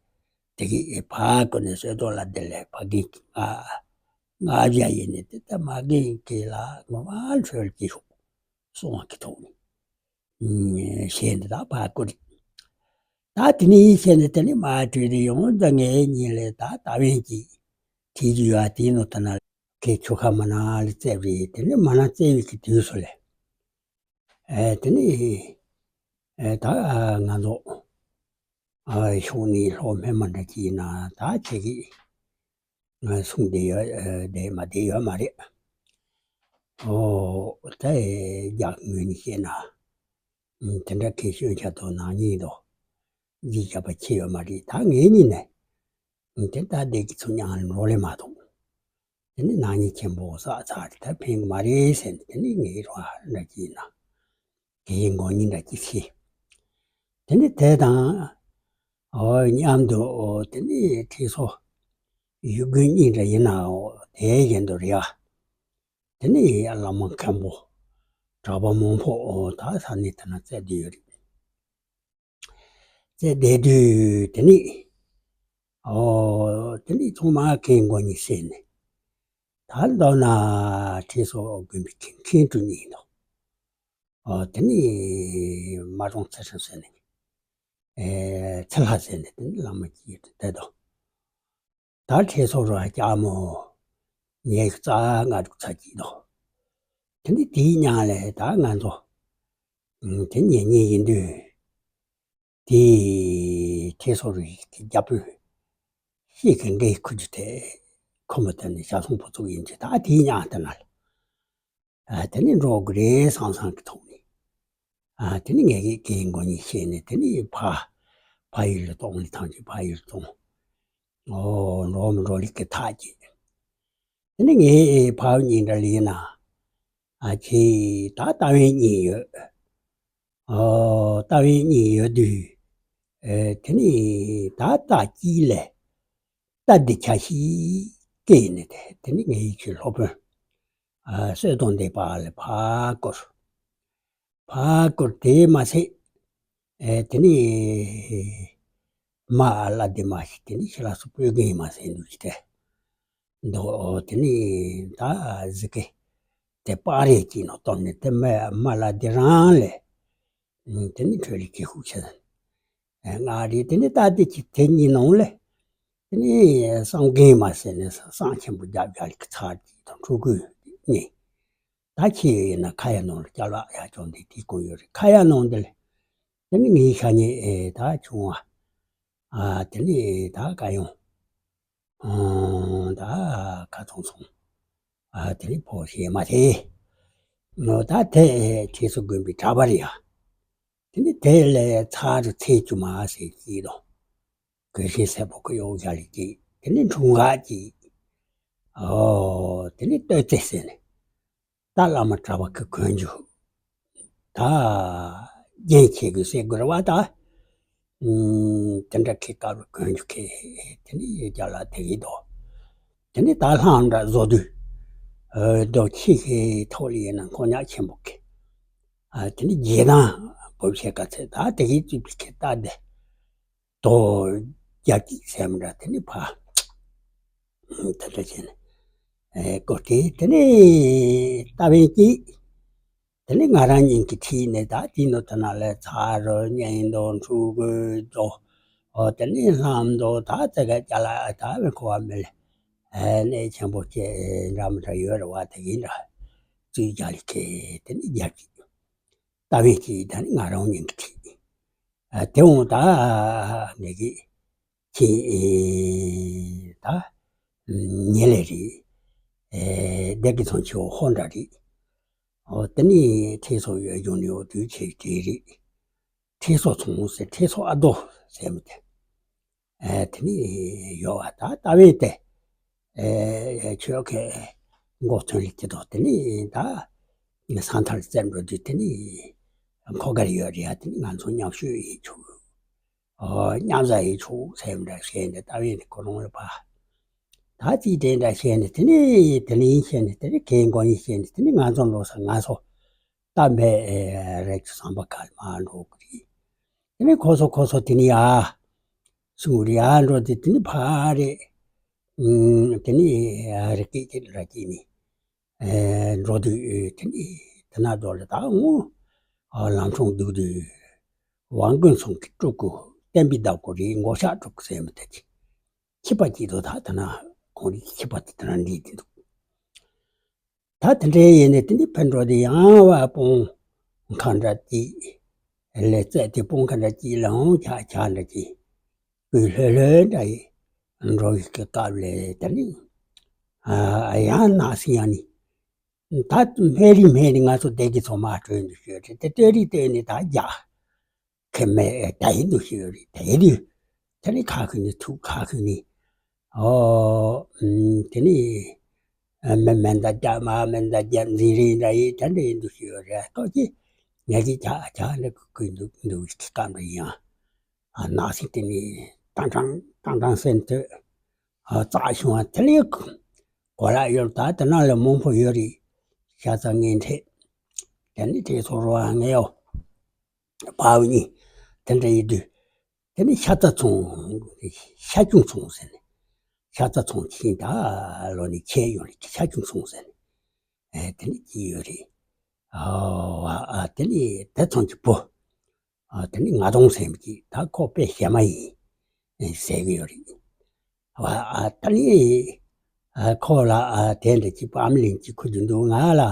དེ་གི་ཕ་བསྐོར་ནས་གསོལ་ཐོག་ལ་དེ་ལས་ཕ་རྒན་གྱི་ང་ང་བཞག་ཡིན་ནས་དེ་ལྟ་མ་རྒན་གྱི་ལ་ངོ་མ་འཕྲོད་ཀྱི་ཤོག་གསུང་བ་གི་ཐོག་ནས། ཞེས་འདི་དག་ཕར་བསྐུར། ད་དེ་ནས་ཡིན་ཞེས་ནས་དེ་ནས་མར་བྲོས་ཏེ་ཡོང་ད་ངའི་ཉིན་ལས་ད་ད་བན་གྱིས་དྲིས་རྒྱུ་ཡོད་དེའི་ནང་དུ་ན་ཁའི་ཆུ་ཁ་མ་ན་ལ་བཙལ་བ་རེད། དེ་ནས་མ་ན་བཙལ་བའི་གི་དུས་སུ་ལས་ཨེ་དེ་ནས་ཨེ་ད་ང་ཚོ་ཨ་ཤོག་ནས་ལྷོ་སྨད་མ་འདྲ་གྱིས་ན་ད་ཁྱེད་ཀྱིས། ང་གསུང་བདེ་ཡོད་བདེ་མ་བདེ་ཡོད་མ་རེད། ཨོ་ད་རྒྱག་ངོས་ནས་བཤད་ན། དེ་འདྲ་ཁེ་ཤོན་ཆ་དོ་ནང་ཉིད་དོ། འདི་བྱ་བ་ཆེ་ཡོད་མ་རེད་ད་ངའི་ཉིད་ནས། དེ་ལྟ་བདེ་གི་ཚུར་མྱང་འགྲོ་ལེ་མ་ཐོང་། དེ་ནི་ནང་ཉིད་ཆེན་པོ་བསགས་ཚར་ད་ཕན་གི་མ་རེད་ཟེར་ནས་དེ་ནི་ངའི་རོ་ཧ་འདྲ་གྱིས་ན། དེའི་མགོ་གཉིས་འདྲ་གཅིག་ཤི། དེ་ནི་དེ་དང་། འོ་མཉམ་དུ་འོ་དེ་ནི་ཁྲི་སོ་ཡུལ་དགོན་གཉིས་འདྲ་ཡིན་ནའོ་དེའི་བཞིན་དུ་རེད་ཨ། དེ་ནི་བླ་མ་མཁན་པོ་ གྲྭ་པ་མང་པོ་ད་ས་གནས་དེ་ན་བཙལ་བསྡད་ཡོད་རེད། བཙལ་བསྡད་དུས་དེ་ནས་ཨོ་དེ་ནས་ཚང་མ་གན་མགོ་གཉིས་བཤད་ནས། ད་མདོར་ན་ཁྲི་སོགས་དགོན་པའི་མཁན་མཁན་སྤྲུལ་གཉིས་འདུག་ཨོ་དེ་ནས་མ་རུང་ཚེ་སྲིང་ཟེར་ནས་ཨེ་ཚེ་ལྷ་ཟེར་ནས་དེ་ནས་བླ་མ་གཅིག་ཡོད་དེ་འདུག་ད་ཁྲི་སོགས་རུ་ཧ་ཅག་མོ་ཉལ་རྩ་ང་དྲུག་ཚ་གཅིག་འདུག་དེ་ནས་དེའི་མཉམ་ལས་ད་ང་ཚོ་དེ་ཉལ་ཉལ་ཡིན་དུས། དེ་ཁྲི་སོགས་རུ་ཡིག་དེ་རྒྱ་བོད་ཤེས་ཀྱི་འགའི་ཁུ་རྒྱུ་དེ་ཁོ་མོ་དེ་ནི་ཞང་ཚོང་ཕོ་ཚོགས་ཡིན་གྱི་ད་དེའི་མཉམ་དེ་ན་ལ། ཨ་དེ་ནི་འགྲོ་དགོས་རེད་བསམ་བསམ་གྱི་ཐོག་ནས། ཨ་དེ་ནི་ངས་ཀྱི་གན་མགོ་གཉིས་བཤད་ནས་དེ་ནི་ཕ་ཕ་ཡུལ་ལ་གཏོང་ལི་ཐང་གི་ཕ་ཡུལ་གཏོང་། ཨོ་འགྲོ་མི་འགྲོ་ལི་ཀི་ཐག་གི། དེ་ནི་ངས་ཕ་ཡུལ་གཉིས་འདྲ་ལི་ན། ཨ་ཁྱེད་ད་ལྟ་བའི་གཉིས་ཡོད། ཨོ་ལྟ་བའི་གཉིས་ཡོད་དུས། ཨེ་དེ་ནི་ད་ལྟ་གཅིག་ལས་རྟ་འདི་ཆ་ཞིག་སྐྱེས་ནས་དེ་དེ་ནི་ངའི་ཆུ་སློབ་དཔོན་ཨ་བསོད་སྡོང་འདས་པ་ལ་ཕར་བསྐོར། ཕར་བསྐོར་དེ་མ་ཟད་ཨེ་དེ་ནི་མ་ཨ་ལ་དེ་མ་ཞིག་དེ་ནི་ཤི་ལ་སུ་སྤོས་རྒན་མ་ཟད་འདུག་ཅི་དེ། མདོ་དེ་ནི་ད་གཟི་གེ་དེ་པར་རེ་གཅིག་ནང་བཏོན་ནས་དེ་མ་མ་ལ་དེ་རང་ལས་དེ་ནི་འཕྲོད་ལས་ཀྱི་ཧུག་ཆེན་ང་རེ་དེ་ནི་ད་དེ་གཅིག་དེ་གཉིས་ནང་ལས་དེ་ནི་བསམ་རྒན་མ་ཟེར་ནས་བསམ་ཆེན་པོ་རྒྱབ་རྒྱག་ལི་ཚར་གཅིག་དང་ཕྲུ་གུ་གཉིས། ད་ཁྱེད་ཡིན་ན་ཁ་ཡ་ནང་ལ་སྐྱ་ལག་ཡ་ཅོང་དེ་དེ་ཀོ་ཡོད་རེད། ཁ་ཡ་ནང་དེ་ལ་དེ་ནི་ངའི་ཤ་ཉེ་ཨེ་ད་བྱུང་བ། ཨ་དེ་ནི་ད་ཀ་ཡོང་། ཨང་ད་ཁ་ཚོང་ཚོང་། ཨ་དེ་ནི་ཕོ་ཤེས་མ་དེ། ནོ་ད་དེ་ཁྲི་སོ་དགོན་པའི་གྲྭ་པ་རེད་ཡ། དེ་ནི་དེ་ལས་ཚར་རུ་ཚེ་བཅུ་མ་ཟེར་གྱིས་དོ། གོས་ཤིང་སེར་པོ་ཁོ་ཡོག་བཞག་ལས་ཀྱིས་དེ་ནི་འཁྲུངས་སྐར་གྱིས། ཨོ་དེ་ནི་སྟོད་ཚེ་ཟེར་ནས། ད་བླ་མ་གྲྭ་པ་ཁི་གོན་རྒྱུ། ད་རྒྱན་ཆེ་གི་སེ་གོ་ར་བ་ད། དེ་འདྲ་ཁི་ཀ་རུ་གོན་རྒྱུ་ཁི་དེ་ནི་ཡོད་ཀྱ་ལ་དེ་གི་དོ། དེ་ནི་ད་ལྷང་འདྲ་བཟོ་དུས། རྡོ་ཁྱི་ཁི་ཐོག་ལི་ཡིན་ན་འཁོར་ཉག་ཆེན་པོ་ཁི། དེ་ནི་རྗེས་དང་བུ་ཆེ་ཀ་ཚེ་ད་དེ་གི་བཙུགས་པའི་ཁི་ད་དེ། དོ་རྒྱ་སྐྱིད་སེམས་འདྲ་དེ་ནི་ཕ། དེ་འདྲ་བྱས་ནས། ཨེ་ཀོ་ཏི་དེ་ནི་ལྟ་བའི་སྐྱིད། དེ་ནི་ང་རང་ཉིད་ཀྱི་ཁྲིད་ནས་ད་དེ་ནོ་དེ་ན་ལས་ཚ་རོ་གཉེན་དོ་འཁྲུག་དགོས་དོ། ཨོ་དེ་ནི་ལྷམ་དོ་ད་ཙེ་ག་རྒྱ་ལ་ད་བའི་ཁོ་བ་མི་ལ། ཨེ་གནས་ཆེན་པོ་ཁྱེད་འདྲ་མི་འདྲ་ཡོད་རེད་བ་དེ་ཡིན་འདྲ། བཙུགས་རྒྱ་ལི་ཁེ་དེ་ནི་རྒྱ་སྐྱིད། ལྟ་བའི་སྐྱིད་ད་ནི་ང་རང་ཉིད་ཀྱི་ཁྲིད། དེ་འོང་ད་ངེད་ཀྱི་ཁྱི་ད་ཉེ་ལེ་རེད། སྡེ་དགེ་ཚང་ཆེ་བོ་ཧོ་འདྲ་རེད། འོ་དེ་ནི་ཁྲི་སོགས་ཡོད་ཡོང་ནི་འོ་དུས་ཆེ་གྲས་རེད། ཁྲི་སོགས་ཚོང་ཟེར་ཁྲི་སོགས་ཨ་རྡོ་ཟེར་མི་དེ། དེ་ནི་ཡོད་བ་ད་ལྟ་བས་དེ། ཆོས་ཁའི་འགོ་ཐོན་ལི་དེ་དོ་དེ་ནི་ད་ས་མཐར་བཙན་འགྲོ་དུས་དེ་ནི་ཁོ་གར་ཡོད་རེད་ཡ། དེ་ནི་ང་ཚོ་མཉམ་ཞུགས་ཡིན་ཆོག་མཉམ་བཟའ་ཡིན་ཆོག་ཟེར་འདྲ་བཤད་འདི་ལྟ་བས་དེ་ཁོ་རང་ལ་ཕ། ད་ཅི་དྲན་འདྲ་བཤད་ནས་དེ་ནི་དེ་ནི་ཡིན་བཤད་ནས་དེ་ནི་གའི་མགོ་ཡིན་བཤད་ནས་དེ་ནི་ང་ཚོ་འགྲོ་ས་ང་ཚོ་ད་མེད་རེད་ཀྱི་བསམ་པ་ག་ལ་མ་འགྲོ་གི་རེད། དེ་ནི་ཁོ་ཚོ་ཁོ་ཚོ་དེ་ནི་ཡ། སུ་རི་ཡ་འགྲོ་དེ་དེ་ནི་ཕ་རེད། དེ་ནི་རི་སྐེད་ཀྱི་ར་སྐེད་ནི་འགྲོ་དུས་དེ་ནི་དེ་ན་རྡོ་ལ་ད་ངུ་ལམ་སྲུང་འདུག་དུས་ཝང་ཀུན་ཚང་གི་སྤྲུལ་སྐུ་བསྟན་པའི་བདག་པོ་རེད། མགོ་ཤག་སྤྲུལ་སྐུ་ཟེར་མི་དེ་ཅི་ཁྱི་པ་སྐྱིད་དོ་ད་དེ་ན་ཁོང་རིགས་ཁྱི་པ་དེ་དེ་ན་འདྲིས་དེ་འདུག་ད་དེ་འདྲའི་ཡིན་ནས་དེ་ནི་ཕན་འགྲོ་དེ་ཡང་བ་སྤོང་ཁ་འདྲ་སྐྱིད་ལས་རྩད་དེ་སྤོང་ཁ་འདྲ་སྐྱིད་ལའང་ཆག་ཆག་འདྲ་སྐྱིད་སྐུ་ལྷོད་ལྷོད་འདྲ་ཡི་འགྲོ་ཡི་གི་སྐབས་ལས་དེ་ནི་ཡང་ན་སི་ཡང་ནི་ད་སྨད་རི་སྨད་རི་ང་ཚོ་སྡེ་གི་ཚོ་མ་སྤྲོད་འདུག་ཤོད་རེད་དེ་སྟོད་རི་སྟོད་ནི་ད་རྒྱ། ཁེ་མེད་ད་ཡིན་འདུག་ཤེས་ཡོད་རེད། དེ་རེད། དེ་ནི་ཁ་ཁུ་ནི་ཐུག་ཁ་ཁུ་ནི། ཨོ། དེ་ནི། མེ་མེ་མདའ་རྒྱ་མ་མེ་མདའ་རྒྱ་འཛིན་རེད་འདྲ་ཡིན་དེ་འདྲ་ཡིན་འདུག་ཤེས་ཡོད་རེད། ཐོག་ཅི། ངས་ཀྱི་ཇ་ཇ་འདྲ་ཁུ་ཁུ་འདུག་འདུག་ཁི་ཀ་འདྲ་ཡིན་ཨ། ཨ་ནག་སི་དེ་ནི་ཏང་ཏང་ཏང་ཏང་སེམས་ཐོས། ཨ་རྩ་ཤུང་ཨ་དེ་ལས་གོ་ལ་ཡོད་ད་དེ་ན་ལ་མང་པོ་ཡོད་རེད། ཤ་ཚ་ངན་འཕྲད། དེ་ནི་དེ་ཚོ་རུ་བ་ངའི་འོ་བ་བུ་གཉིས་དེ་འདྲ་ཡིན་དུས། དེ་ནི་ཤ་རྩ་ཚོང་། ཤ་ཆུང་ཚོང་ཟེར་ནས། ཤ་རྩ་ཚོང་ཆེན་ད་ལོ་ནི་ཁྱེད་ཡོང་ནི་ཤ་ཆུང་ཚོང་ཟེར་ནས། ཨེ་དེ་ནི་ཅི་ཡོད་རེད། ཨ་ཨ་དེ་ནི་དེ་ཚོང་གི་བུ། ཨ་དེ་ནི་ང་དོང་སེམས་ཀྱི་ད་ཁོ་དཔེ་ཞེ་མ་ཡིན་ཟེར་གི་ཡོད་རེད། ཨ་ཨ་ད་ནི་ཨ་ཁོ་ལ་ཨ་དེ་འདྲ་ཅིག་པའམ་ལིན་ཅིག་ཁུ་རྒྱུ་འདུག་ང་ལ།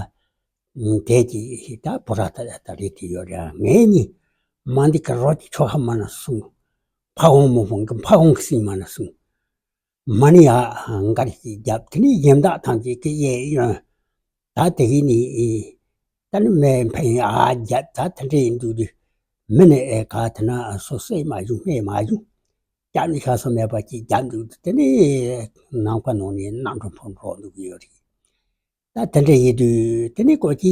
དེ་ཅི་ད་བུ་ར་ད་ད་རེད་དེ་ཡོད་ར། ངས་ནི་མ་འདི་ག་རོ་ཅི་ཆོ་ཧ་མ་ན་སུང་། ཕ་ཧོང་མོ་ཧོང་གི་ཕ་ཧོང་གི་སིང་མ་ན་སུང་། མ་ནི་ཡ་འགར་ཞིག་རྒྱབ་དེ་ནི་ཡིན་བདག་ཐང་ཅིག་གི་ཡེ་ཡོན། ད་དེ་གི་ནི་ད་ནི་མེ་འཕེན་ཨ་རྒྱབ་ད་དེ་འདྲ་ཡིན་འདུག་དུས། མི་ནི་ཨེ་ག་དེ་ན་སོ་སོས་མ་བྱུང་སྨྲས་མ་བྱུང་། རྒྱབ་ནི་ཤ་སོ་མེད་པ་ཅིག་རྒྱབ་འདུག་དུས་དེ་ནི་ནམ་མཁའ་ནང་ནས་གནམ་གྲུ་འཕུར་འགྲོ་འདུག་གི་ཡོད་རེད། ད་དེ་འདྲ་ཡིན་དུས་དེ་ནི་ཀོ་ཅི་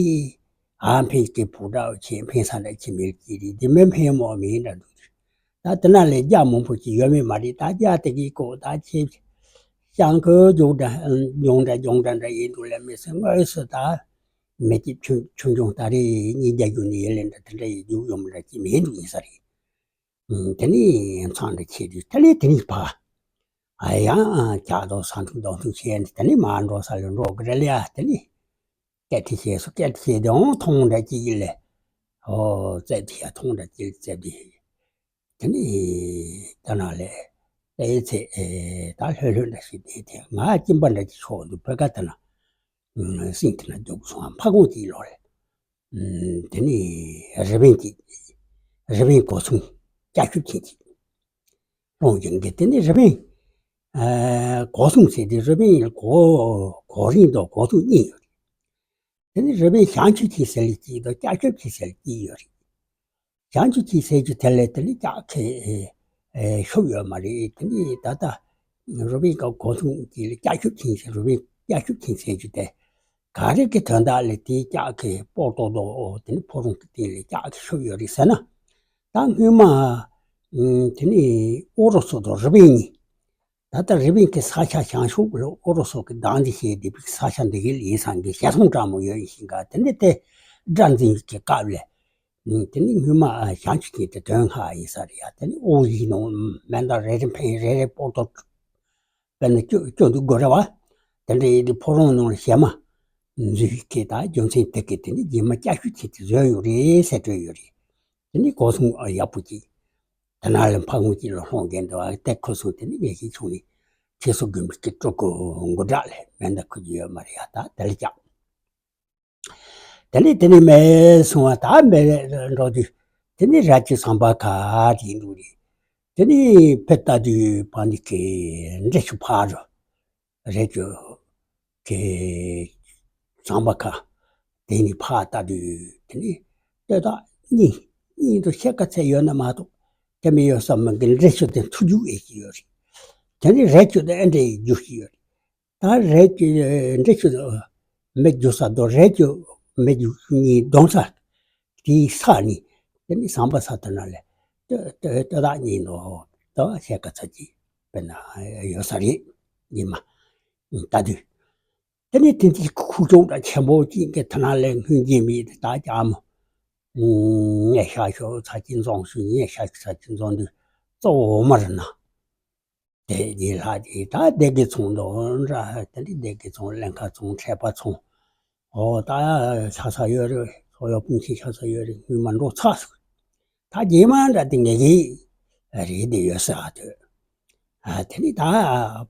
ཨ་འཕེན་གྱི་བུ་འདྲ་བོ་ཆེ་འཕེན་ས་འདྲ་ཅི་མེད་ཀྱི་རེད། དེ་མི་འཕེན་མོ་མིན་འདྲ་འདུག་ད་དེ་ན་ལས་རྒྱ་མང་པོ་ཅིག་ཡོད་མེད་མ་རེད། ད་རྒྱ་དེ་གི་ཀོ་ད་ཆེ་ཤང་ཁོ་རྒྱུག་འདྲ་རྒྱུང་འདྲ་རྒྱུང་འདྲ་འདྲ་ཡིན་འདུག་ལས་མི་སེ་དངོས་སུ་ད་མི་གཅིག་ཆུང་ཆུང་ཆུང་ད་རེས་གཉིས་རྒྱ་རྒྱུག་ནི་ཡིན་ལས་འདྲ་དེ་འདྲ་ཡི་རྒྱུག་ཡོང་འདྲ་ཅི་མེད་འདུག་ཡིན་ས་རེད། དེ་ནི་མཚང་འདྲ་ཆེ་དུས་དེ་ལས་དེ་ནི་ཕ། ཨ་ཡང་ཇག་དང་ས་འཐུང་རྡོ་འཐུང་བྱས་ནས་དེ་ནི་མར་འགྲོ་ས་ལ་འགྲོ་གི་རེད་ལ། དེ་ནི་སྐད་ཐི་བྱས་སོ་སྐད་ཐི་བྱས་དེ་འོང་མཐོང་འདྲ་ཅིག་ལས། ཨོ་རྩེབ་ཐི་ཡ་མཐོང་འདྲ་ཅིག་རྩེབ་ཐི། དེ་ནི་ད་ན་ལས་ཨེ་ཚེ་ཨེ་ད་ལྷོད་ལྷོད་འདྲ་ཞིག་བསྡད་དེ་ང་སྐྱིན་པ་འདྲ་ཅིག་ཤོར་འདུག་བོད་ཀ་ད་ན། སིང་དེ་ན་རྒྱུག་སོང་ཕ་ཁོང་གཅིག་ལོ་རེད། དེ་ནི་རི་བན་གྱི་རི་བན་གོ་ཚུང་སྐྱ་ཤུབ་ཁྱེད་ཀྱིས་ལོང་ཡིན་གི། དེ་ནི་རི་བན་གོ་ཚུང་ཟེར་དེ་རི་བན་གོ་གོ་རིང་དང་གོ་ཚུང་གཉིས་ཡོད་རེད། དེ་ནི་རི་བན་ཞང་ཆུ་ཁྱེད་ཟེར་ལ་གཅིག་དང་སྐྱ་ཤུབ་ཁྱེད་ཟེར་ལ་གཅིག་ཡོད་རེད། ཞང་ཆུ་ཁྱེད་ཟེར་རྒྱུ་དེ་ལས་དེ་ནི་སྐྱ་ཁེ་ཤོབ་ཡོད་མ་རེད། དེ་ནི་ད་ལྟ་རི་བན་གོ་གོ་ཚུང་གཅིག་ལ་སྐྱ་ཤུབ་ཁྱེད་ཟེར་རི་བན་སྐྱ་ཤུབ་ཁྱེད་ཟེར་རྒྱུ་དེ། ག་རེ་གི་དོན་དག་ལས་དེའི་ལྕགས་ཀྱི་སྤོ་ཏོ་ཏོ་དེ་ནི་ཕོ་རོང་གི་སྟེང་ལས་ལྕགས་ཀྱི་ཤོབ་ཡོད་རེད་ཟེར་ན། ད་སྔོན་མ་དེ་ནི་ཨོ་རོ་སོ་དང་རི་བན་གཉིས། ད་ལྟ་རི་བན་གྱི་ས་ཆ་བྱང་ཕྱོགས་ལ་ཨོ་རོ་སོ་གི་བདག་འཛིན་བྱས་བསྡད་པའི་ས་ཆ་འདི་གའི་ལས་སང་གི་ཞལ་ཐང་འདྲ་མོ་ཡོད་ཡིན་ཞིང་ག་དེ་ནི་དེ་དགྲར་འཛིན་གྱི་སྐབས་ལས། དེ་ནི་སྔོན་མ་བྱང་ཆུབ་ཀྱི་དེ་དོན་ལྷག་ཡིན་ས་རེད་ཡ། དེ་ནི་ཨོ་ཡིན་ནོ་མེ་མདའ་རེ་རེ་འཕེན་རེ་རེ་སྤོ་ཏོ། དཔེར་ན་སྐྱོ་སྐྱོ་འདུག་དགོས་རེད་བ། དེ་འདྲ་ཡིན་དུས་ཕོ་བྲང་ནང་ལ་བྱེ་མ་འཛུལ་གི་ད་རྒྱུ་མཚན་དེ་གི་དེ་ནི་རྗེས་མ་སྐྱ་ཤུབ་ཁྱེད་ཀྱིས་བཟོས་ཡོད་རེད་ཟེར་སྤྲོད་ཡོད་རེད། དེ་ནི་གོ་སོང་ཨ་ཡག་པོ་ཅིག་དེ་ན་ལ་ཕ་ཁོང་ཅིག་ལ་ལྷོང་གན་འདུག་ཨ། དེ་ཁོ་སོང་དེ་ནི་ངེད་ཀྱི་ཆུང་ནི་ཁྱེད་སོ་དགོན་པའི་སྐྱིད་སྤྲོ་གོ་མགོ་བྲག་ལས་མེ་མདའ་ཁུར་རྒྱུ་ཡོད་མ་རེད་ཡ། ད་དེ་ལ་ཀྱང་། དེ་ནས་དེ་ནས་མེ་སོང་བ་ད་མེ་འགྲོ་དུས་དེ་ནས་ར་ཅི་ཟམ་པ་ཁ་དེ་འདུག་རེད། དེ་ནས་ཕེ་ལྟ་དུས་པ་འདི་ཀའི་འདྲེ་ཆུ་ཕ་རུ་རེ་ཅོ་ཀའི་ཟམ་པ་ཁ་དེ་ནས་ཕ་ལྟ་དུས་དེ་ནས་ལྟོས་དག་གཉིས་གཉིས་དུ་ཤེལ་ཁ་ཚད་ཡོད་ན་མ་གཏོགས་དེ་མི་ཡོད་ས་མི་གི་འདྲེ་ཆུ་དེ་འཐུ་རྒྱུག་ཨེ་ཀྱི་ཡོད་རེད། དེ་ནས་རེ་ཅོ་དེ་ཨེ་འདྲེ་རྒྱུག་གི་ཡོད་རེད། ད་རེ་ཅོ་འདྲེ་ཅོ་མི་རྒྱུག་ས་དང་རེ་ཅོ་མི་རྒྱུག་གཉིས་གདོང་ས་དེའི་ས་ནི་དེ་ནི་ཟམ་པ་ས་དེ་ན་ལས་ལྟོས་ལྟོས་ལྟོས་དག་གཉིས་ནོ་ད་ཤེལ་ཁ་ཚ་གྱི་དཔེར་ན་ཡོད་ས་རེད། ཡིན་མ་ལྟ་དུས་དེ་ནི་དེ་འདི་ཁུག་ཀྱོག་འདྲ་ཆེན་པོ་གཅིག་གི་དེ་ན་ལས་སྔོན་གྱི་མི་དེ་ད་ཀྱ་མོ་ངས་ཤ་ཤོ་ཚ་གྱི་འཛོང་ཤུ་ངས་ཤ་ཤོ་ཚ་གྱི་འཛོང་དུས་གཙོ་བོ་འོ་མ་རེད་ན། དེ་ཡི་ལྷ་དེ་ད་སྡེ་དགེ་ཚོང་དུ་འདྲ་དེ་འདྲ་སྡེ་དགེ་ཚོང་ཀླན་ཁ་ཚོང་ཁྲལ་པ་ཚོང་། ཨོ་ད་ཆ་ས་ཡོད་རེད། ཚོ་ཡོ་སྤུན་མཆེད་ཆ་ས་ཡོད་རེད། སྔོན་མ་འགྲོ་ཚར་སོང་། ད་རྗེས་མ་འདྲ་དེ་ངེད་ཀྱི་རེད་དེ་ཡོད་ས་ཨ་ཐོས། ཨ་དེ་ནི་ད་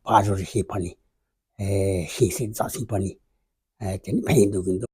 བ་རུ་རེ་ཤེས་པ་ནི་ཨེ་ཤིང་སེ་རྫ་སེང་པ་ནི་ཨེ་དེ་ནི་ཕན་ཡིན་འདུག་གི་འདུག